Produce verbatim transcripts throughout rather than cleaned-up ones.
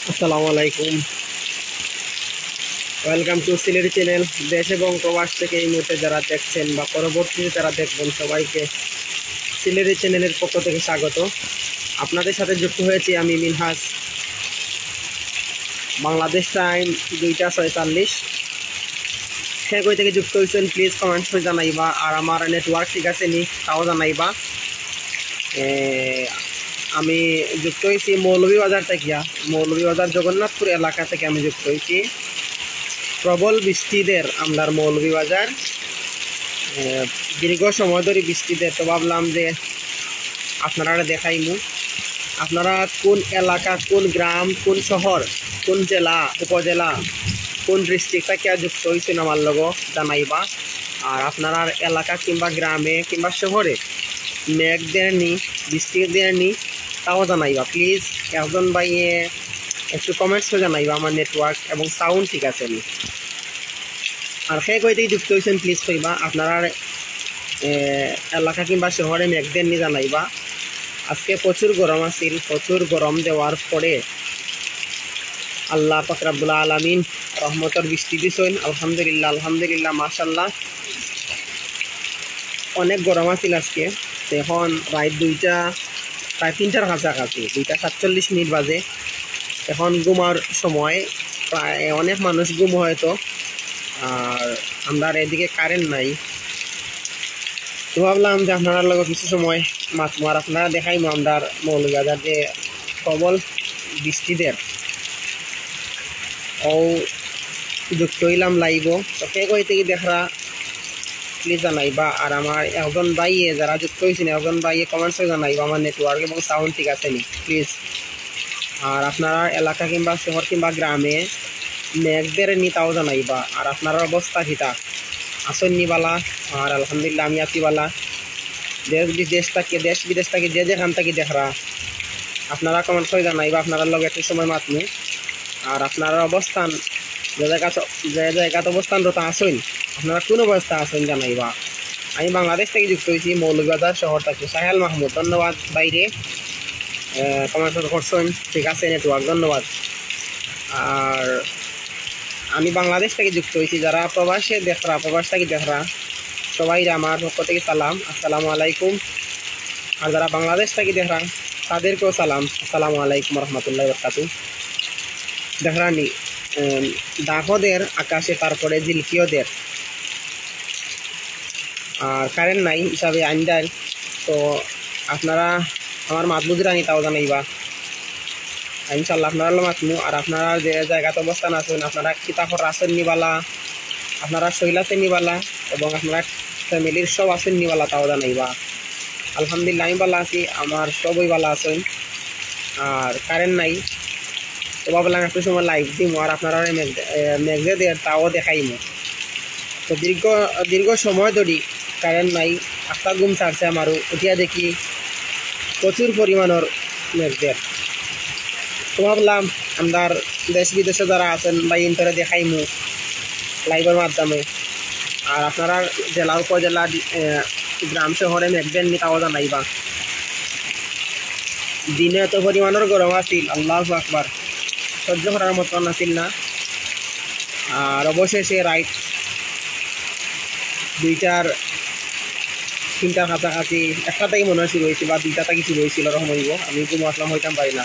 আসসালামু আলাইকুম। Welcome to Sylheti চ্যানেল। দেশ এবং প্রবাস থেকে এই মুহূর্তে যারা দেখছেন বা পরবর্তীতে যারা দেখবেন, সবাইকে সিলেটি চ্যানেলের পক্ষ থেকে স্বাগত। আপনাদের সাথে যুক্ত হয়েছি আমি মিনহাজ। বাংলাদেশ টাইম দুইটা ছয়চল্লিশ। কে কই থেকে যুক্ত হইছেন, প্লিজ কমেন্টস করে জানাইবা। আর আমার নেটওয়ার্ক ঠিক আছে নি, তাও জানাইবা। এ, আমি যুক্ত হইছি মৌলভীবাজার থাকিয়া। মৌলভীবাজার জগন্নাথপুর এলাকা থেকে আমি যুক্ত হইছি। প্রবল বৃষ্টিদের আমরার মৌলভীবাজার, এ, দীর্ঘ সময় ধরে বৃষ্টিদের, তো ভাবলাম যে আপনারারে দেখাইমু। আপনারা কোন এলাকা, কোন গ্রাম, কোন শহর, কোন জেলা, উপজেলা, কোন ডিস্ট্রিক্ট থাকিয়া যুক্ত হইছেন আমার লগে জানাইবা। আর আপনারার এলাকা কিংবা গ্রামে কিংবা শহরে মেঘ দেয়নি, বৃষ্টি দেয়নি, তাও জানাইবা প্লিজ। একজন ভাইয়ে একটু কমেন্টস করে জানাইবা আমার নেটওয়ার্ক এবং সাউন্ড ঠিক আছে নি। আর কে কই থেকে যুক্ত হইছেন প্লিজ কইবা। আপনারার, এ, এলাকা কিংবা শহরে মেঘ দেননি জানাইবা। আজকে প্রচুর গরম আছিল, প্রচুর গরম দেওয়ার পরে আল্লাহ পাক রাব্বুল আলামিন রহমতর বৃষ্টি দিছইন। আলহামদুলিল্লাহ, আলহামদুলিল্লাহ, মাশাআল্লাহ। অনেক গরম আছিল আজকে। তো এখন রাইত দুইটা, প্রায় তিনটার কাছাকাছি, দুইটা সাতচল্লিশ মিনিট বাজে। এখন ঘুমার সময়, প্রায় অনেক মানুষ ঘুম হয়তো। আর আমরার এদিকে কারেন্ট নাই, তো ভাবলাম যে আপনারার লগে কিছু সময় মাতমু আর আপনারারে দেখাইমু আমরার মৌলভীবাজার যে প্রবল বৃষ্টিদের। ও যুক্ত হইলাম লাইভও। তো কে কই থেকে দেখরা প্লিজ জানাইবা। আর আমার একজন ভাইয়ে যারা যুক্ত হইছেন, একজন ভাইয়ে কমেন্টসে জানাইবা আমার নেটওয়ার্ক এবং সাউন্ড ঠিক আছে নি প্লিজ। আর আপনারার এলাকা কিংবা শহর কিংবা গ্রামে মেঘ দেয়নি তাও জানাইবা। আর আপনারার অবস্থা কিতা, আছইন নি বালা? আর আলহামদুলিল্লাহ আমি আছি বালা। দেশ বিদেশ থাকি, দেশ বিদেশ থাকি যে যেখান থাকি দেখরা, আপনারা কমেন্টস করে জানাইবা, আপনারার লগে একটু সময় মাতমু। আর আপনারার অবস্থান, যে জায়গা, যে জায়গাত অবস্থানরত আছইন, আপনারা কোন অবস্থা আছইন জানাইবা। আমি বাংলাদেশ থাকি যুক্ত হইছি, মৌলভীবাজার শহর থাকি। সাহেল মাহমুদ, ধন্যবাদ ভাইরে, কমেন্টস করছইন, ঠিক আছে নেটওয়ার্ক, ধন্যবাদ। আর আমি বাংলাদেশ থাকি যুক্ত হইছি, যারা প্রবাসে দেখরা, প্রবাস থাকি দেখরা, সবাইরে আমার পক্ষ থাকি সালাম, আসসালামু আলাইকুম। আর যারা বাংলাদেশ থাকি দেখরা, তাদেরকেও সালাম, আসসালামু আলাইকুম রহমতুল্লাহ বরকাতু। দেখরা নি, উম, দাগও দের আকাশে, তারপরে ঝিলকিও দের। আর কারেন্ট নাই হিসাবে আইন্দার, তো আপনারা আমার মাত বুঝরা নি তাও জানাইবা। আর ইনশাল্লাহ আপনারার লগে মাতমু। আর আপনারা যে জায়গাত অবস্থান আছইন, আপনারা কিতা কররা, আছইন নি বালা, আপনারা শরীল আছে নি বালা, এবং আপনারা ফ্যামিলির সব আছইন নি বালা, তাও জানাইবা। আলহামদুলিল্লাহ আমি বালা আছি, আমার সবই বালা আছইন। আর কারেন্ট নাই, তো ভাবলাম একটু সময় লাইভ দিমু আর আপনারারে মেঘ দে-, এ, মেঘ যে দের তাও দেখাইমু। তো দীর্ঘ, দীর্ঘ সময় ধরি কারেন্ট নাই, আখতা ঘুম ছাড়ছে আমারও, উঠিয়া দেখি প্রচুর পরিমাণর মেঘ দের। তো ভাবলাম আমরার দেশ বিদেশে যারা আছইন ভাইয়াইন্তরে দেখাইমু লাইভর মাধ্যমে। আর আপনারার জেলা উপজেলা, এ, গ্রাম শহরে মেঘ দের নি তাও জানাইবা। দিনে এত পরিমাণর গরম আছিল, আল্লাহু আকবার, সহ্য করার মতন আছিল না। আর অবশেষে রাইত দুইটার, তিনটার কাছাকাছি, একটা থাকি মনে হয় শুরু হইছিল বা দুইটা থাকি শুরু হইছিল, ওরকম হইব। আমি ঘুমো আছলাম, হইতাম পারি না।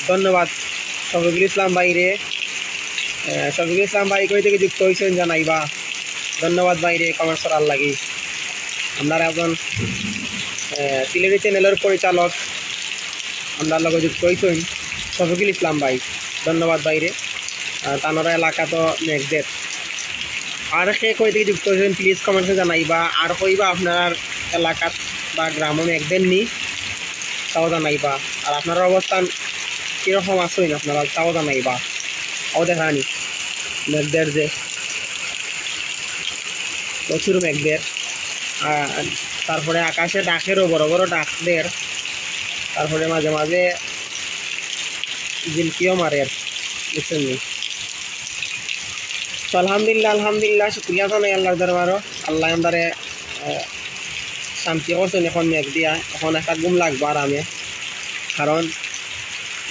ধন্যবাদ শফিকুল ইসলাম ভাইরে। আহ, শফিকুল ইসলাম ভাই কই থাকি যুক্ত হইছইন জানাইবা। ধন্যবাদ ভাইরে কমেন্টস করার লাগি। আমরার একজন, আহ, সিলেটি চ্যানেলর পরিচালক আমরার লগে যুক্ত হইছইন শফিকুল ইসলাম ভাই, ধন্যবাদ ভাইরে। আহ, তানর এলাকাত মেঘ দের। আর কে কই থাকি যুক্ত হইছইন প্লিজ কমেন্টসে জানাইবা। আর কইবা আপনারার এলাকাত বা গ্রামো মেঘ দের নি, তাও জানাইবা। আর আপনারার অবস্থান কিরকম আছইন আপনারা, তাও জানাইবা। ও দেখরা নি মেঘ দের যে, প্রচুর মেঘ দের। আর তারপরে আকাশে দাগ দেরও, বড় বড় দাগ দের। তারপরে মাঝে মাঝে ঝিলকিও মারের, বুঝছইন নি? তো আলহামদুলিল্লাহ, আলহামদুলিল্লাহ, শুকরিয়া জানাই আল্লাহর দরবারো। আল্লায় আমরারে, আহ, শান্তি করছইন এখন মেঘ দিয়া। এখন একটা ঘুম লাগবো আরামে, কারণ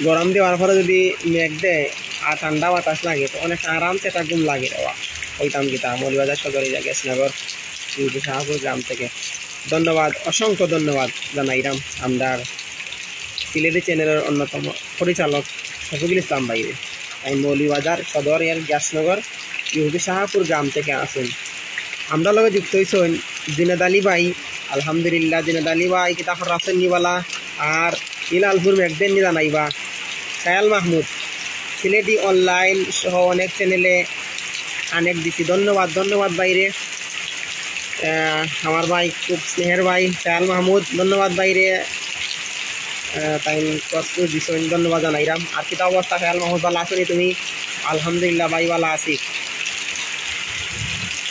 গরম দেওয়ার পরে যদি মেঘ দেয় আর ঠান্ডা বাতাস লাগে, তখন একটা আরামসে একটা ঘুম লাগে রে বা। কইতাম কিতা, মৌলভীবাজার সদর এরিয়া গ্যাসনগর, ইউপি শাহপুর গ্রাম থেকে। ধন্যবাদ, অসংখ্য ধন্যবাদ জানাইরাম আমরার সিলেটি চ্যানেলর অন্যতম পরিচালক শফিকুল ইসলাম ভাইরে। তাই মৌলভীবাজার সদর এর গ্যাসনগর ইউপি শাহপুর গ্রাম থেকে আছইন। আমরার লগে যুক্ত অইছইন জুনেদ আলী ভাই। আলহামদুলিল্লাহ, জুনেদ আলী ভাই কিতা খবর, আছইন নি বালা? আর ইলালপুর মেঘ দেইন নি জানাইবা। সায়াল মাহমুদ, সিলেটি অনলাইন সহ অনেক চ্যানেলে কানেক্ট দিছি। ধন্যবাদ, ধন্যবাদ ভাইরে। আহ, আমার ভাই, খুব স্নেহের ভাই সায়াল মাহমুদ, ধন্যবাদ ভাইরে। আহ, তাইন কষ্ট দিছইন, ধন্যবাদ জানাইরাম। আর কিতা অবস্থা সায়াল মাহমুদ, বালা আছো নি তুমি? আলহামদুলিল্লাহ ভাই, বালা আছি।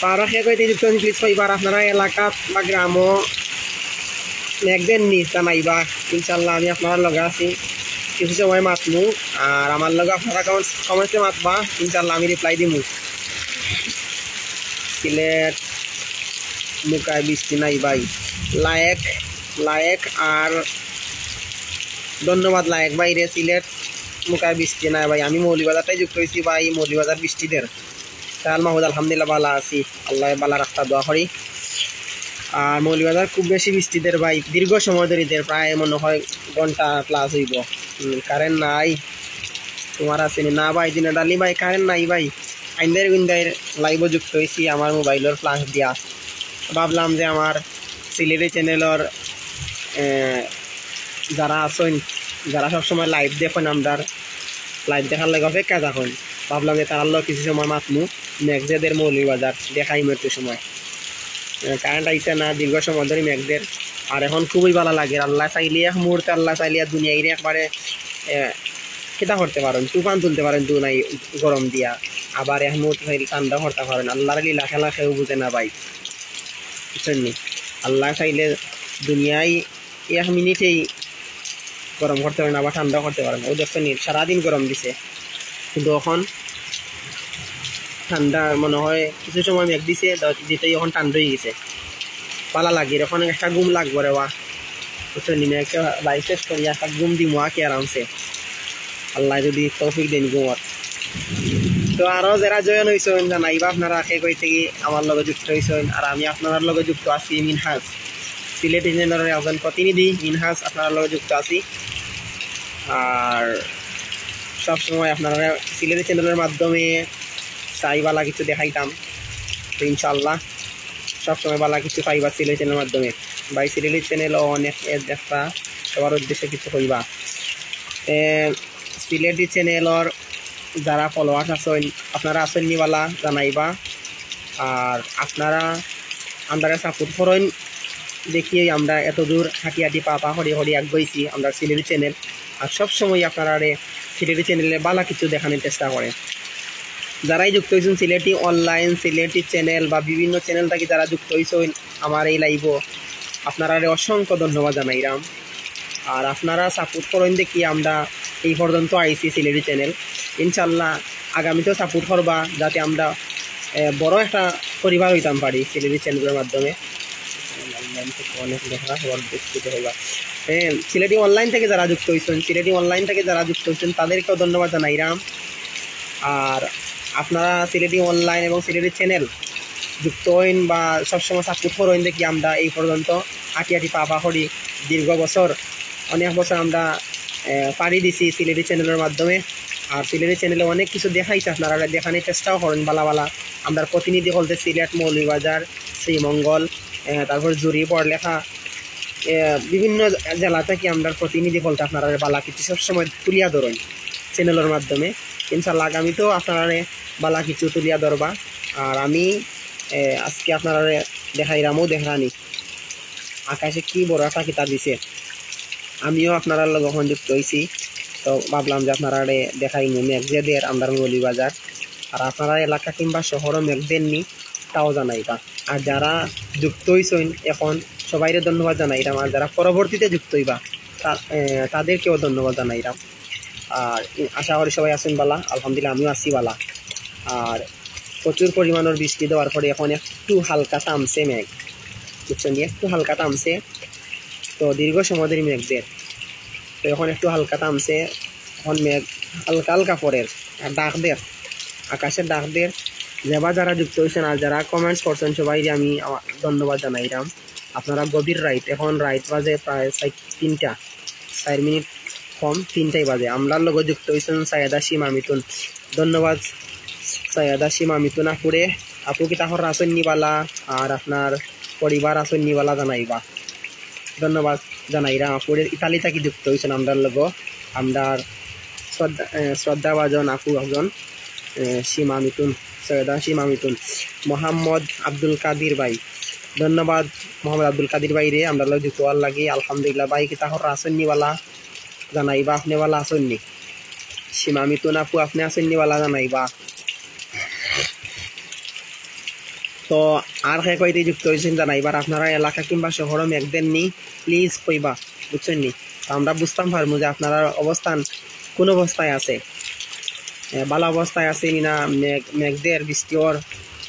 তো আরো কে কইতে যুক্ত আছইন, প্লিজ কইবার আপনারা এলাকাত বা গ্রামো মেঘ দেইন নি জানাইবা। ইনশাল্লাহ আমি আপনারার লগে আছি, কিছু সময় মাতমু। আর আমার লগে আপনারা কমেন্টস, কমেন্টসে মাতবা, ইনশাল্লাহ আমি রিপ্লাই দিমু। সিলেট মুকায় বৃষ্টি নাই ভাই। লায়েক, লায়েক আর ধন্যবাদ লায়েক ভাইরে। সিলেট মুকায় বৃষ্টি নাই ভাই। আমি মৌলভীবাজারটাই যুক্ত অইছি ভাই, মৌলভীবাজার বৃষ্টি দের। সায়াল মাহমুদ, আলহামদুলিল্লাহ বালা আছি, আল্লায় বালা রাখতা দোয়া করি। আর মৌলভীবাজার খুব বেশি বৃষ্টি দের ভাই, দীর্ঘ সময় ধরি দের, প্রায় মনে হয় ঘন্টা প্লাস অইবো। হুম, কারেন্ট নাই। তোমার আছে নি? না ভাই, জুনেদ আলী ভাই, কারেন্ট নাই ভাই। আইন্দাইর গুইন্দাইর লাইভো যুক্ত অইছি আমার মোবাইলর ফ্ল্যাশ দিয়া। ভাবলাম যে আমার সিলেটি চ্যানেলর, এ, যারা আছইন, যারা সবসময় লাইভ দেখইন, আমরার লাইভ দেখার লাগি অপেক্ষা থাকইন, ভাবলাম যে তারার লগে কিছু সময় মাতমু, মেঘ যে দের মৌলভীবাজার, দেখাইমু একটু সময়। এ, কারেন্ট আইছে না, দীর্ঘ সময় ধরি মেঘ দের। আর এখন খুবই বালা লাগের, আল্লায় চাইলে এক মুহূর্তে, আল্লায় চাইলে দুনিয়াইরে একবারে, এ, কিতা করতে পারইন, তুফান তুলতে পারইন দুনাই গরম দিয়া, আবার এক মুহূর্তে চাইলে ঠান্ডা করতা পারইন। আল্লার লীলা খেলা কেউ বুঝে না ভাই, বুঝছইন নি? আল্লায় চাইলে দুনিয়াই এক মিনিটেই গরম করতে পারইন, আবার ঠান্ডা করতে পারইন। অউ দেখছইন নি, সারাদিন গরম দিছে, কিন্তু এখন ঠান্ডা মনে হয়, কিছু সময় মেঘ দিছে, দ-, দিতেই এখন ঠান্ডা অইগেছে। বালা লাগের, এখন একটা ঘুম লাগবো রে বা। বুঝছইন নি, মেঘ একটা লাইভ শেষ করি একটা ঘুম দিমু আকি আরামসে। আল্লায় যদি তৌফিক দেইন ঘুমর। তো আরো যারা জয়েন অইছইন, জানাইবা আপনারা কে কই থাকি আমার লগে যুক্ত অইছইন। আর আমি আপনারার লগে যুক্ত আছি মিনহাজ, সিলেটি চ্যানেলর একজন প্রতিনিধি মিনহাজ, আপনারার লগে যুক্ত আছি। আর সবসময় আপনারা সিলেটি চ্যানেলর মাধ্যমে চাই বালা কিছু দেখাইতাম, তো ইনশাআল্লাহ সবসময় বালা কিছু পাইবা সিলেটি চ্যানেলর মাধ্যমে। ভাই সিলেটি চ্যানেলও অনেক এড দেখতা, সবার উদ্দেশ্যে কিছু কইবা। এ, সিলেটি চ্যানেলর যারা ফলোয়ার্স আছইন, আপনারা আছইন নি বালা জানাইবা। আর আপনারা আমরারে সাপোর্ট করইন দেখিয়াউ আমরা এত দূর হাঁটি হাঁটি পা পা করি করি আগুয়াইছি আমরার সিলেটি চ্যানেল। আর সব সময় আপনারারে সিলেটি চ্যানেলে বালা কিছু দেখানির চেষ্টা করে। যারাই যুক্ত অইছইন সিলেটি অনলাইন, সিলেটি চ্যানেল বা বিভিন্ন চ্যানেল থাকি যারা যুক্ত অইছইন আমার এই লাইভো, আপনারারে অসংখ্য ধন্যবাদ জানাইরাম। আর আপনারা সাপোর্ট করইন দেখি আমরা এই পর্যন্ত আইছি সিলেটি চ্যানেল। ইনশাল্লাহ আগামীতেও সাপোর্ট করবা, যাতে আমরা, এ, বড় একটা পরিবার অইতাম পারি সিলেটি চ্যানেলর মাধ্যমে। অনেক দেখা খবর দেখতে হইবা। এ, সিলেটি অনলাইন থাকি যারা যুক্ত অইছইন, সিলেটি অনলাইন থাকি যারা যুক্ত অইছইন, তাদেরকেও ধন্যবাদ জানাইরাম। আর আপনারা সিলেটি অনলাইন এবং সিলেটি চ্যানেল যুক্ত অইন বা সবসময় সাপোর্ট করইন দেখি আমরা এই পর্যন্ত আটি আটি পা পা করি। দীর্ঘ বছর, অনেক বছর আমরা, এ, পাড়ি দিছি সিলেটি চ্যানেলর মাধ্যমে। আর সিলেটি চ্যানেলে অনেক কিছু দেখাইছে, আপনারা দেখানির চেষ্টাও করইন বালা বালা। আমরার প্রতিনিধি বলতে সিলেট, মৌলভীবাজার, শ্রীমঙ্গল, এ, তারপর জুড়ি, বড়লেখা, এ, বিভিন্ন জেলা থাকি আমরার প্রতিনিধি বলতে আপনারা বালা কিছু সবসময় তুলিয়া ধরইন চ্যানেলর মাধ্যমে। ইনশাল্লাহ আগামীতেও আপনারা বালা কিছু তুলিয়া ধরবা। আর আমি, এ, আজকে আপনারা দেখাইরামও দেখরানি আকাশে কি বড় একটা কিতা দিছে। আমিও আপনারার লগে অখন যুক্ত অইছি, তো ভাবলাম যে আপনারারে দেখাইমু মেঘ যে দের আমরার মৌলভীবাজার। আর আপনারার এলাকা কিংবা শহরও মেঘ দেরনি, তাও জানাইবা। আর যারা যুক্ত অইছইন অখন, সবাইরে ধন্যবাদ জানাইরাম। আর যারা পরবর্তীতে যুক্ত অইবা, তা-, এ, তাদেরকেও ধন্যবাদ জানাইরাম। আর আশা করি সবাই আছইন বালা, আলহামদুলিল্লাহ আমিও আছি বালা। আর প্রচুর পরিমাণর বৃষ্টি দেওয়ার পরে অখন একটু হালকা থামছে মেঘ, বুঝছইন নি? একটু হালকা থামছে, তো দীর্ঘ সময় ধরি মেঘ দের, তো অখন একটু হালকা থামছে। এখন মেঘ হালকা হালকা পড়ের, আর ডাক দের, আকাশে ডাক দের। যেবা যারা যুক্ত অইছইন আর যারা comments করছইন, সবাইরে আমি আমা-, ধন্যবাদ জানাইরাম। আপনারা গভীর রাইত, এখন রাইত বাজে প্রায় চাই-, তিনটা, চাইর মিনিট কম, তিনটাই বাজে। আমরার লগে যুক্ত অইছইন সৈয়দা সীমা মিতুন। ধন্যবাদ সৈয়দা সীমা মিতুন আপুরে। আপু কিতা খবর, আছইন নি বালা? আর আপনার পরিবার আছইন নি বালা জানাইবা। ধন্যবাদ জানাইরাম। আপু ইতালি থাকি যুক্ত অইছইন আমরার লগে। আমরার শ্রদ্ধা, এ, শ্রদ্ধাভাজন আপু একজন, এ, সীমা মিতুন, সৈয়দা সীমা মিতুন। মোহাম্মদ আব্দুল কাদির ভাই, ধন্যবাদ মোহাম্মদ আব্দুল কাদির ভাইরে, আমরার লগে যুক্ত অওয়ার লাগি। আলহামদুলিল্লাহ ভাই, কিতা খবর, আছইন নি বালা? জানাইবা আপনে বালা আছইন নি? সীমা মিতুন আপু, আপনে আছইন নি বালা? জানাইবা। তো আর কে কইতে যুক্ত অইছইন জানাইবা, আপনারার এলাকা কিংবা শহরো মেঘ দের নি, please কইবা, বুঝছইন নি? তো আমরা বুঝতাম পারমু যে আপনারার অবস্থান কোন অবস্থায় আছে, এ, বালা অবস্থায় আছে নি না, মেঘ, মেঘ দের, বৃষ্টি অর,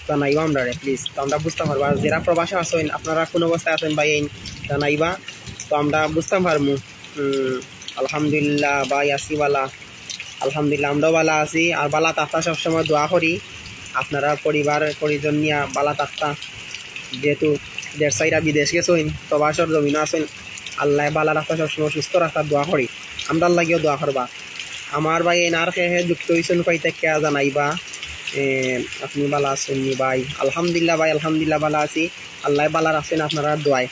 জানাইবা আমরারে please। তো আমরা বুঝতাম পারমু। আর যেরা প্রবাসে আছইন, আপনারা কোন অবস্থায় আছইন ভাই, এই জানাইবা, তো আমরা বুঝতাম পারমু। হুম, আলহামদুলিল্লাহ ভাই, আছি বালা। আলহামদুলিল্লাহ, আমরাও বালা আছি। আর বালা থাকতা সবসময় দোয়া করি, আপনারা পরিবার পরিজন নিয়া বালা থাকতা। যেহেতু দেশ ছাইরা বিদেশ গেছইন, প্রবাসর জমিনো আছইন, আল্লায় বালা রাখতা, সবসময় সুস্থ রাখতা, দোয়া করি। আমরার লাগিও দোয়া করবা। আমার ভাই এন আর কে কে যুক্ত অইছইন কই থাকিয়া জানাইবা। এ, আপনে বালা আছইন নি ভাই? আলহামদুলিল্লাহ ভাই, আলহামদুলিল্লাহ বালা আছি। আল্লায় বালা রাখছইন আপনারার দোয়ায়।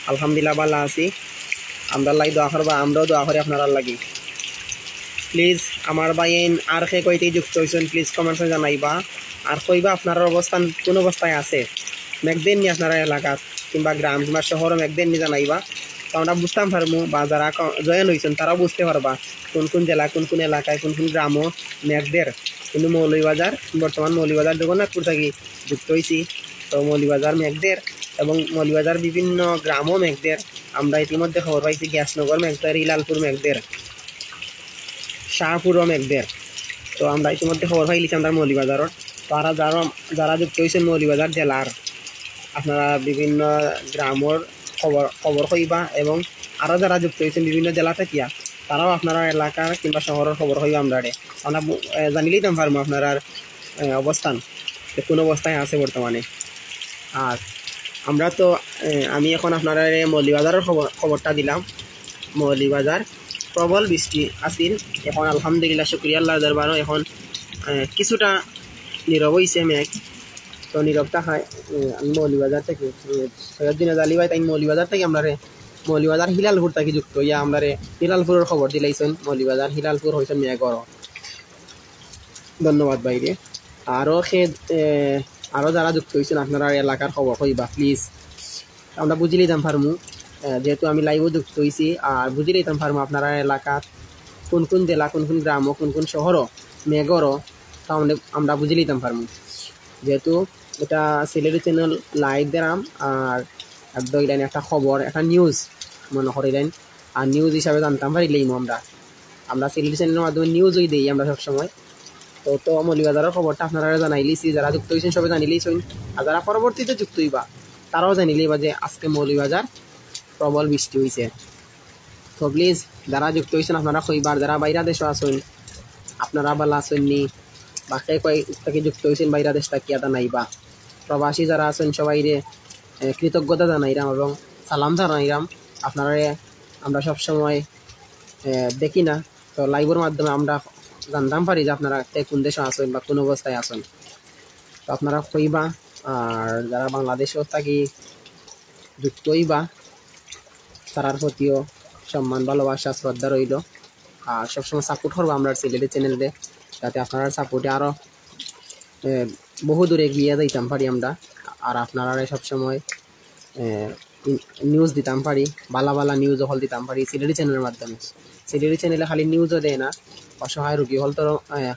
আলহামদুলিল্লাহ বালা আছি। আমরার লাগি দোয়া করবা, আমরাও দোয়া করি আপনারার লাগি। Please আমার ভাই এন আর কে কইতে যুক্ত অইছইন, please comments এ জানাইবা। আর কইবা আপনারার অবস্থান, কোন অবস্থায় আছে, মেঘ দের নি আপনারার এলাকাত কিংবা গ্রাম কিংবা শহরো মেঘ দের নি জানাইবা। তো আমরা বুঝতাম পারমু, বা যারা ক-, join অইছইন তারাও বুঝতে পারবা কোন কোন জেলা, কোন কোন এলাকায়, কোন কোন গ্রামো মেঘ দের। কিন্তু মৌলভীবাজার, বর্তমান মৌলভীবাজার জগন্নাথপুর থাকি যুক্ত অইছি। তো মৌলভীবাজার মেঘ দের এবং মৌলভীবাজার বিভিন্ন গ্রামো মেঘ দের। আমরা ইতিমধ্যে খবর পাইছি গ্যাসনগর মেঘ দের, হিলালপুর মেঘ দের, শাহপুরও মেঘ দের। তো আমরা ইতিমধ্যে খবর পাইলিছি আমরা মৌলভীবাজারর। তো আর যারা, যারা যুক্ত অইছইন মৌলভীবাজার জেলার, আপনারা বিভিন্ন গ্রামর খবর, খবর কইবা এবং আরও যারা যুক্ত অইছইন বিভিন্ন জেলা থাকিয়া, তারাও আপনারার এলাকার কিংবা শহরর খবর কইবা আমরারে। আমরা বু-, এ, জানিলিতাম পারমু আপনারার, এ, অবস্থান, যে কোন অবস্থায় আছে বর্তমানে। আর আমরা তো, এ, আমি এখন আপনারারে মৌলভীবাজারর খবর, খবরটা দিলাম। মৌলভীবাজার প্রবল বৃষ্টি আছিল, এখন আলহামদুলিল্লাহ, শুকরিয়া আল্লাহর দরবারো, এখন, এ, কিছুটা নীরব অইছে মেঘ। তো নীরব থাকায়, এ, আমি মৌলভীবাজার থাকি, এ, সৈয়দ জিনাদ আলী ভাই তাইন মৌলভীবাজার থাকি আমরারে, মৌলভীবাজার হিলালপুর থাকি যুক্ত অইয়া আমরারে হিলালপুরর খবর দিলাইছইন। মৌলভীবাজার হিলালপুর অইছে মেঘ অর। ধন্যবাদ ভাইরে। আরও খে-, এ, আরও যারা যুক্ত অইছইন আপনারার এলাকার খবর কইবা please। আমরা বুঝিলিতাম পারমু, এ, যেহেতু আমি live ও যুক্ত অইছি, আর বুঝিলিতাম পারমু আপনারার এলাকাত কোন কোন জেলা, কোন কোন গ্রামো, কোন কোন শহরো মেঘ অর, তা আমরা, আমরা বুঝিলিতাম পারমু। যেহেতু ইটা সিলেটি channel live দেরাম, আর একদম ইলাইন একটা খবর, একটা news মনে করিলাইন, আর news হিসাবে জানতাম পারিলাইমু আমরা। আমরা সিলেটি channel এর মাধ্যমে news ওই দেই আমরা সবসময়। তো, তো মৌলভীবাজারর খবরটা আপনারারে জানাইলিছি, যারা যুক্ত অইছইন সবে জানিলিছইন, আর যারা পরবর্তীতে যুক্ত অইবা তারাও জানিলিবা যে আজকে মৌলভীবাজার প্রবল বৃষ্টি অইছে। তো please যারা যুক্ত অইছইন আপনারা কইবা, আর যারা বাইরা দেশো আছইন আপনারা বালা আছইন নি, বা কে কই থাকি যুক্ত অইছইন বাইরা দেশ থাকিয়া জানাইবা। প্রবাসী যারা আছইন সবাইরে, এ, কৃতজ্ঞতা জানাইরাম এবং সালাম জানাইরাম। আপনারারে আমরা সবসময়, এ, দেখি না, তো live র মাধ্যমে আমরা জানতাম পারি যে আপনারা কে কোন দেশো আছইন বা কোন অবস্থায় আছইন। তো আপনারা কইবা, আর যারা বাংলাদেশো থাকি যুক্ত অইবা, তারার প্রতিও সম্মান, ভালোবাসা, শ্রদ্ধা রইল। আর সবসময় support করবা আমরার সিলেটি channel রে, যাতে আপনারার support এ আরও, এ, বহু দূরে এগিয়ে যাইতাম পারি আমরা। আর আপনারারে সবসময়, এ, news দিতাম পারি, বালা বালা news অকল দিতাম পারি সিলেটি channel এর মাধ্যমে। সিলেটি channel এ খালি news ও দেয় না, অসহায় রুগী অকলতর, এ,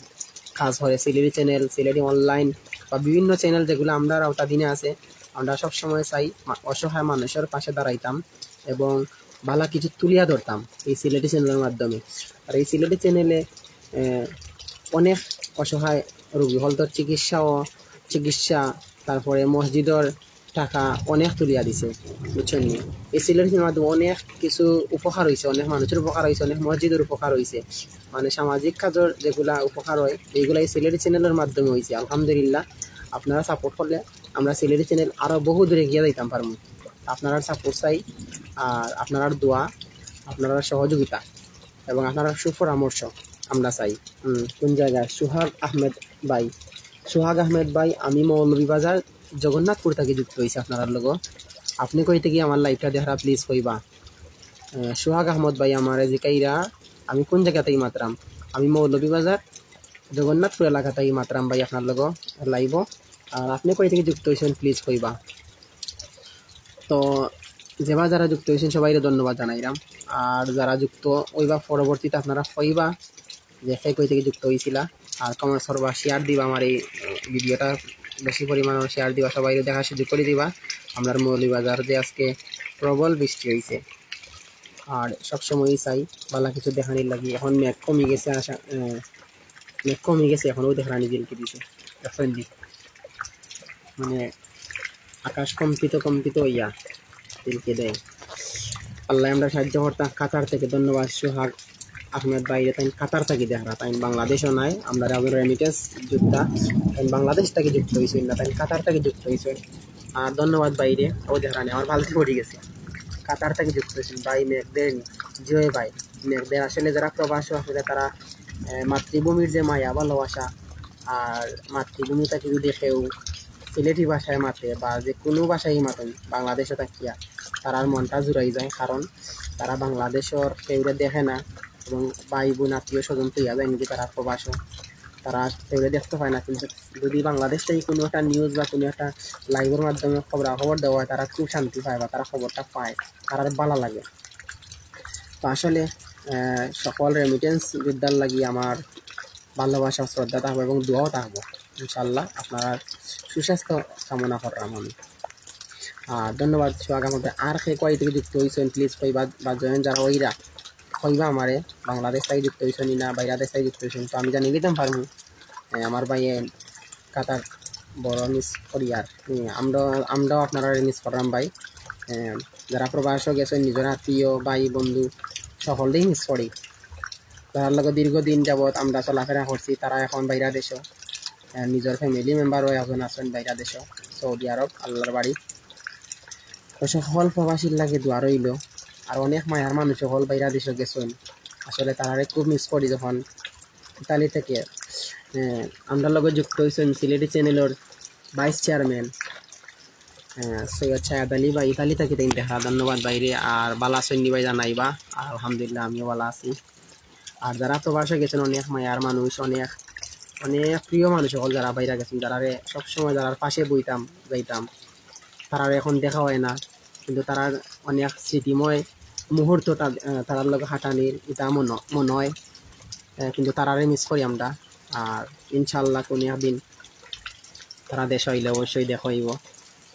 কাজ করে সিলেটি channel, সিলেটি online বা বিভিন্ন channel যেগুলা আমরার আওতাধীনে আছে, আমরা সবসময় চাই মা-, অসহায় মানুষর পাশে দাঁড়াইতাম এবং বালা কিছু তুলিয়া ধরতাম এই সিলেটি channel এর মাধ্যমে। আর এই সিলেটি channel এ, এ, অনেক অসহায় রুগী অকলতর চিকিৎসা ও চিকিৎসা, তারপরে মসজিদর টাকা অনেক তুলিয়া দিছে, বুঝছইন নি? এই সিলেট সিনেমার মাধ্যমে অনেক কিছু উপকার অইছে, অনেক মানুষর উপকার অইছে, অনেক মসজিদর উপকার অইছে, মানে সামাজিক কাজর যেগুলা উপকার অয় এইগুলা এই সিলেটি চ্যানেলর মাধ্যমে অইছে। আলহামদুলিল্লাহ, আপনারা সাপোর্ট করলে আমরা সিলেটি চ্যানেল আরও বহু দূরে গিয়া যাইতাম পারমু। আপনারার সাপোর্ট চাই, আর আপনারার দোয়া, আপনারার সহযোগিতা এবং আপনারার সুপরামর্শ আমরা চাই। হুম, কোন জায়গায়? সোহাগ আহমেদ ভাই, সোহাগ আহমেদ ভাই, আমি মৌলভীবাজার জগন্নাথপুর থাকি যুক্ত অইছি আপনারার লগে। আপনি কই থাকি আমার লাইভটা দেখরা, প্লিজ কইবা। আহ, সোহাগ আহমদ ভাই আমারে জিকাইরা, আমি কোন জায়গা থাকি মাতরাম? আমি মৌলভীবাজার জগন্নাথপুর এলাকা থাকি মাতরাম ভাই আপনার লগে লাইভও। আর আপনি কই থাকি যুক্ত অইছেন, প্লিজ কইবা। তো যেবা যারা যুক্ত অইছেন সবাইরে ধন্যবাদ জানাইরাম। আর যারা যুক্ত অইবা পরবর্তীতে আপনারা কইবা যে কে কই থাকি যুক্ত অইছিলা। আর কমেন্টস করবা, শেয়ার দিবা আমার এই, আহ, ভিডিওটা, বেশি পরিমাণ শেয়ার দিবা, সবাইরে দেখার সুযোগ করি দিবা। আমরার মৌলভীবাজার যে আজকে প্রবল বৃষ্টি অইছে, আর সবসময়ই চাই ভালা কিছু দেখানির লাগি। এখন মেঘ কমি গেছে, আশা, আহ, মেঘ কমি গেছে, এখনও দেখরানি ঝিলকি দিছে, দেখছইন নি? মানে আকাশ কম্পিত কম্পিত অইয়া ঝিলকি দেয়। আল্লায় আমরারে সাহায্য করতা। কাতার থাকি ধন্যবাদ সোহাগ আহমেদ ভাইরে, তাইন কাতার থাকি দেখরা, তাইন বাংলাদেশও নায়, আমরার একজন রেমিটেন্স যোদ্ধা, তাইন বাংলাদেশ থাকি যুক্ত অইছইন না, তাইন কাতার থাকি যুক্ত অইছইন। আর ধন্যবাদ ভাইরে, অউ দেখরা নি আমার বালতি পড়ি গেছে, কাতার থাকি যুক্ত অইছইন ভাই। মেঘ দের নি? জি অয় ভাই, মেঘ দের। আসলে যারা প্রবাসো আছে তারা, আহ, মাতৃভূমির যে মায়া ভালোবাসা, আর মাতৃভূমি থাকি যদি কেউ সিলেটি ভাষায় মাতে বা যে কুনু ভাষায় মাতইন বাংলাদেশো থাকিয়া, তারার মনটা জুড়াই যায়, কারণ তারা বাংলাদেশর কেউরে দেখে না এবং ভাই বোন আত্মীয় স্বজন তো ইয়া যায় নাকি তারা প্রবাসো, তারা কেউরে দেখতে পায় না। কিন্তু যদি বাংলাদেশ থাকি কুনু একটা নিউজ বা কুনু একটা লাইভর মাধ্যমে খবরাখবর দেওয়া অয়, তারা খুব শান্তি পায় বা তারা খবরটা পায়, তারার ভালা লাগে। তো আসলে, আহ, সকল রেমিটেন্স যোদ্ধার লাগি আমার ভালোবাসা, শ্রদ্ধা থাকবো এবং দোয়াও থাকবো। ইনশাআল্লাহ আপনারার সুস্বাস্থ্য কামনা করলাম আমি। আর ধন্যবাদ সোহাগ আহমেদ। আর কে কই থাকি যুক্ত অইছইন, প্লিজ কইবা, বা জয়েন যারা অইরা কইবা আমারে, বাংলাদেশ থাকি যুক্ত অইছইন নি না বাইরা দেশ থাকি যুক্ত অইছইন, তো আমি জানি দিতাম পারমু। এ, আমার ভাই, এ, কাতার বড় মিস করি আর, এ, আমরা, আমরাও আপনারারে মিস করলাম ভাই। এ, যারা প্রবাসো গেছইন, নিজর আত্মীয়, ভাই, বন্ধু, সকলরেই মিস করি। তারার লগে দীর্ঘদিন যাবৎ আমরা চলাফেরা করছি, তারা এখন বাইরা দেশো। এ, নিজর ফ্যামিলি মেম্বারও এখন আছইন বাইরা দেশো, সৌদি আরব, আল্লাহর বাড়ি। তো সকল প্রবাসীর লাগি দোয়া রইলো। আর অনেক মায়ার মানুষ সকল বাইরা দেশো গেছইন, আসলে তারারে খুব মিস করি। যখন ইতালি থাকি, এ, আমরার লগে যুক্ত অইছইন সিলেটি চ্যানেলর ভাইস চেয়ারম্যান, এ, সৈয়দ শাহেদ আলী ভাই, ইতালি থাকি তাইন দেখরা, ধন্যবাদ ভাইরে। আর ভালা আছইন নি ভাই জানাইবা। আর আলহামদুলিল্লাহ, আমিও ভালা আছি। আর যারা প্রবাসো গেছইন, অনেক মায়ার মানুষ, অনেক, অনেক প্রিয় মানুষ সকল যারা বাইরা গেছইন, যারারে সবসময় যারার পাশে বইতাম, যাইতাম, তারারে এখন দেখা অয় না, কিন্তু তারার অনেক স্মৃতিময় মুহূর্ত তা-, আহ, তারার লগে হাঁটানির ইতা মনো-, মনো অয়। আহ, কিন্তু তারারে মিস করি আমরা। আর ইনশাআল্লাহ কুনু একদিন তারা দেশো আইলে অবশ্যই দেখা অইবো।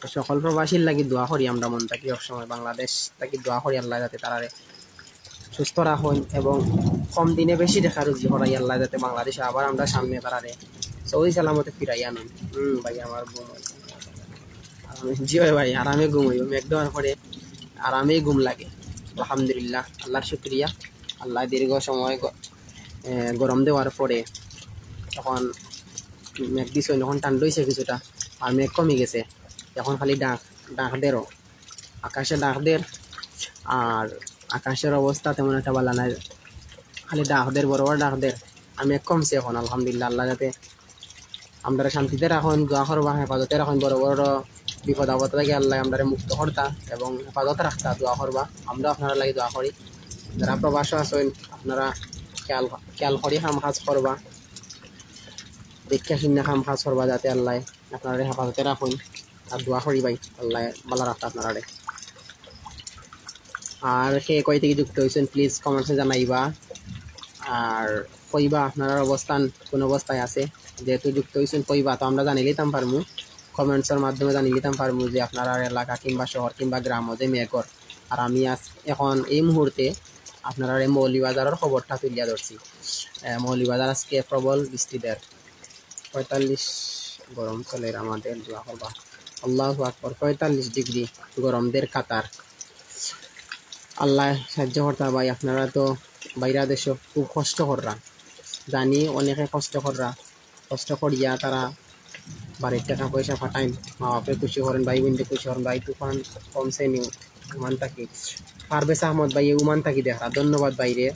তো সকল প্রবাসীর লাগি দোয়া করি আমরা মন থাকি সবসময়, বাংলাদেশ থাকি দোয়া করি আল্লায় যাতে তারারে সুস্থ রাখইন এবং কম দিনে বেশি টেকা রুজি করাই আল্লায় যাতে বাংলাদেশো আবার আমরা সামনে তারারে সহি সালামতে ফিরাই আনইন। হুম ভাই, আমার ঘুম অইছে। জি অয় ভাই, আরামে ঘুম অইবো, মেঘ দেওয়ার পরে আরামেই ঘুম লাগে। আলহামদুলিল্লাহ, আল্লাহর শুকরিয়া। আল্লায় দীর্ঘ সময় গ-, এ, গরম দেওয়ার পরে এখন মেঘ দিছে, এখন ঠান্ডা অইছে কিছুটা, আর মেঘ কমি গেছে। এখন খালি ডাক, ডাক দেরও, আকাশে ডাক দের, আর আকাশর অবস্থা তেমন একটা ভালা নায়, খালি ডাক দের, বড় বড় ডাক দের। আর মেঘ কমছে এখন, আলহামদুলিল্লাহ। আল্লায় যাতে আমরারে শান্তিতে রাখইন, দোয়া করবা, হেফাজতে রাখইন, বড় বড় বিপদ আপদ থাকি আল্লায় আমরারে মুক্ত করতা এবং হেফাজত রাখতা, দোয়া করবা। আমরা আপনারার লাগি দোয়া করি। যারা প্রবাসো আছইন, আপনারা খেয়াল, খেয়াল করি কাম কাজ করবা, দেখিয়া শুনিয়া কাম কাজ করবা, যাতে আল্লায় আপনারারে হেফাজতে রাখইন। আর দোয়া করি ভাই, আল্লায় ভালা রাখতা আপনারারে। আর কে কই থাকি যুক্ত অইছইন, প্লিজ কমেন্টসে জানাইবা। আর কইবা আপনারার অবস্থান, কোন অবস্থায় আছে। যেহেতু যুক্ত অইছইন কইবা, তো আমরা জানিলিতাম পারমু, কমেন্টসর মাধ্যমে জানিলিতাম পারমু যে আপনারার এলাকা কিংবা শহর কিংবা গ্রামো যে মেঘর। আর আমি আজ, এখন এই মুহূর্তে আপনারারে মৌলভীবাজারর খবরটা তুলিয়া ধরছি। আহ, মৌলভীবাজার আজকে প্রবল বৃষ্টি দের, পঁয়তাল্লিশ গরম চলের, আমাদের দোয়া করবা। আল্লাহু আকবার, পঁয়তাল্লিশ ডিগ্রি গরমদের কাতার। আল্লাহ সাহায্য করতা ভাই, আপনারা তো বাইরা দেশো খুব কষ্ট কররা, জানি অনেকে কষ্ট কররা, কষ্ট করিয়া তারা বাড়ির টাকা পয়সা পাঠাইন, মা বাপে খুশি করেন, ভাই বোনরে খুশি করেন। ভাই তুফান কমছে নি ওমান থাকি। পারভেজ আহমদ ভাই ওমান থাকি দেখরা, ধন্যবাদ ভাইরে।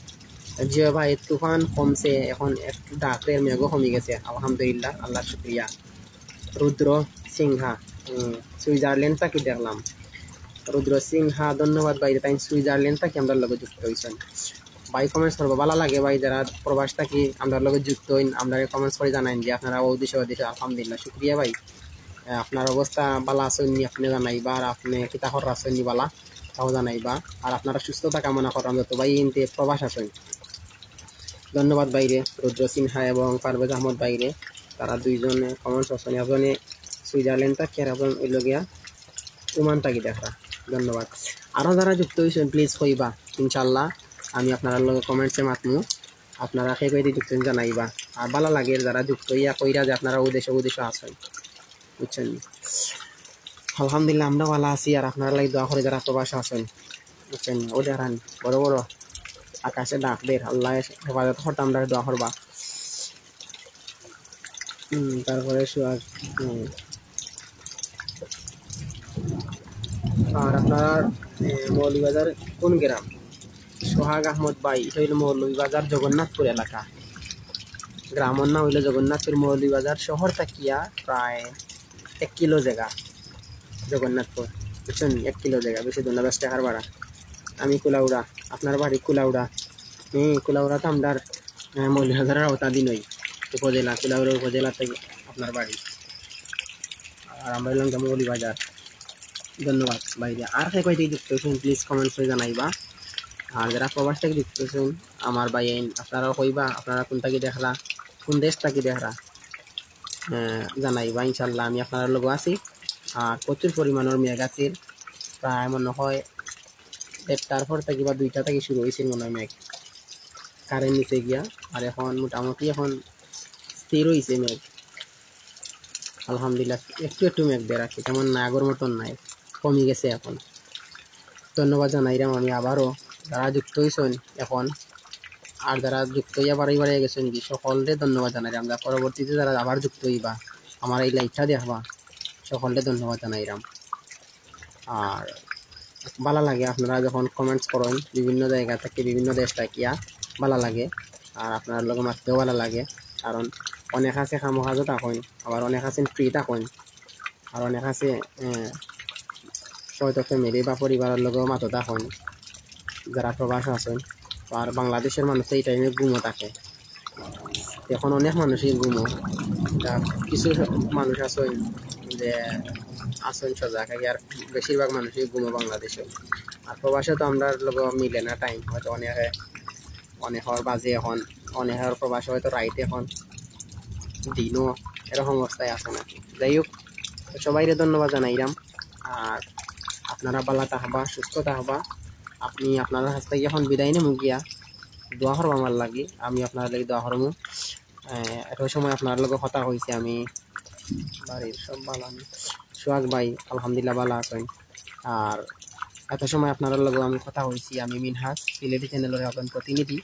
জি ভাই, তুফান কমছে, এখন একটু ডাকদের মেঘও কমি গেছে, আলহামদুলিল্লাহ, আল্লাহর শুক্রিয়া। রুদ্র সিংহা, হুম, সুইজারল্যান্ড থাকি দেখলাম। রুদ্র সিংহা, ধন্যবাদ ভাইরে, তাইন সুইজারল্যান্ড থাকি আমরার লগে যুক্ত হইছেন। ভাই কমেন্টস করবা, ভালা লাগে ভাই, যারা প্রবাস থাকি আমরার লগে যুক্ত হইন, আমরারে কমেন্টস করি জানাইন যে আপনারা ও দেশো, ও দেশো। আলহামদুলিল্লাহ, শুক্রিয়া ভাই। আহ, আপনার অবস্থা ভালা আছইন নি, আপনে জানাইবা, আর আপনে কিতা কররা আছইন নি ভালা, তাও জানাইবা। আর আপনারা সুস্থতা কামনা করলাম যত ভাই ইনতে প্রবাস আছইন। ধন্যবাদ ভাইরে, রুদ্র সিনহা এবং পারভেজ আহমদ ভাইরে, তারা দুইজনে কমেন্টস করছেন, একজনে সুইজারল্যান্ড থাকি আর একজন অইলো গিয়া ওমান থাকি দেখরা। ধন্যবাদ। আরও যারা যুক্ত হইছেন, প্লিজ কইবা, ইনশাল্লাহ আমি আপনারার লগে কমেন্টসে মাতমু। আপনারা কে কইতে যুক্ত হইন জানাইবা। আর ভালা লাগে যারা যুক্ত হইয়া কইরা যে আপনারা ও দেশো, ও দেশো আছইন, বুঝছেন নি? আলহামদুলিল্লাহ, আমরা ভালা আছি, আর আপনারার লাগি দোয়া করি যারা প্রবাস আছইন, বুঝছেন নি? ও দেখরা নি, বড় বড় আকাশে ডাকদের, আল্লাহ হেফাজত করতা আমরারে দোয়া করবা। হুম, তারপরে সোহাগ, হুম। আর আপনার, এ, মৌলভীবাজার কোন গ্রাম? সোহাগ আহমদ ভাই, ইটা অইলো মৌলভীবাজার জগন্নাথপুর এলাকা। গ্রামর নাম অইলো জগন্নাথপুর। মৌলভীবাজার শহর থাকিয়া প্রায় এক কিলো জাগা জগন্নাথপুর, বুঝছেন? এক কিলো জাগা, বেশি দূর না, দশ টেকার ভাড়া। আমি কুলাউড়া, আপনার বাড়ি কুলাউড়া। হুম, কুলাউড়া তো আমরার, আহ, মৌলভীবাজারের আওতাধীন অই উপজেলা, কুলাউড়া উপজেলা থাকি আপনার বাড়ি। আর আমরা অইলাম গিয়া মৌলভীবাজার। ধন্যবাদ ভাইরে। আর কে কই থাকি যুক্ত হইছেন, প্লিজ কমেন্টস করি জানাইবা। আর যারা প্রবাস থাকি যুক্ত হইছেন, আমার ভাইয়াইন, আপনারাও কইবা আপনারা কোন থাকি দেখরা, কোন দেশ থাকি দেখরা, আহ, জানাইবা। ইনশাল্লাহ আমি আপনারার লগে আছি। আর প্রচুর পরিমাণর মেঘ আছে, প্রায় মনে হয় দেড়টার পর থাকি বা দুইটা থাকি শুরু হইছিল মনে হয় মেঘ, কারেন্ট নিচে গিয়া। আর এখন মোটামুটি এখন স্থির হইছে মেঘ, আলহামদুলিল্লাহ। একটু একটু মেঘ বের আছে, তেমন না, আগর মতন নাই, কমি গেছে এখন। ধন্যবাদ জানাইরাম আমি আবারও যারা যুক্ত হইছেন এখন, আর যারা যুক্ত হইয়া বাড়ি বাড়ি গেছেন কি, সকলরে ধন্যবাদ জানাইরাম। যা পরবর্তীতে যারা আবার যুক্ত হইবা, আমার এই লাইভটা দেখবা, সকলরে ধন্যবাদ জানাইরাম। আর ভালা লাগে আপনারা যখন কমেন্টস করেন বিভিন্ন জায়গা থাকি, বিভিন্ন দেশ থাকিয়া, ভালা লাগে। আর আপনারার লগে মাততেও ভালা লাগে, কারণ অনেক আছে কামো কাজো থাকইন, আবার অনেক আছেন ফ্রি থাকইন, আর অনেক আছে, আহ, হয়তো ফ্যামিলি বা পরিবারর লগেও মাতো থাকইন, যারা প্রবাস আছেন। আর বাংলাদেশের মানুষ তো এই টাইমে ঘুমো থাকে। এখন অনেক মানুষই ঘুমো, তা কিছু মানুষ আছেন যে আছেন সজাগ, আর বেশিরভাগ মানুষই ঘুমো বাংলাদেশে। আর প্রবাসে তো আমরার লগে মিলে না টাইম, হয়তো অনেকে, অনেকর বাজে এখন, অনেকর প্রবাসে হয়তো রাইত এখন, দিনও, এরকম অবস্থায় আছে না। যাই হোক, তো সবাইরে ধন্যবাদ জানাইরাম। আর আপনারা ভালা থাকবা, সুস্থ থাকবা। আমি আপনারার কাছ থাকি এখন বিদায় নেমু গিয়া, দোয়া করবা আমার লাগি, আমি আপনারার লাগি দোয়া করমু। আহ, এত সময় আপনারার লগে কথা কইছি আমি, বাড়ির সব ভালা নি? সোহাগ ভাই আলহামদুলিল্লাহ ভালা আছেন। আর এত সময় আপনারার লগে আমি কথা কইছি আমি মিনহাজ, সিলেটি চ্যানেলর একজন প্রতিনিধি।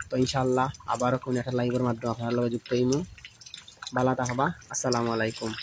তো ইনশাআল্লাহ আবারও কোনো একটা লাইভের মাধ্যমে আপনারার লগে যুক্ত হইমু। ভালা থাকবা, আসসালামু আলাইকুম।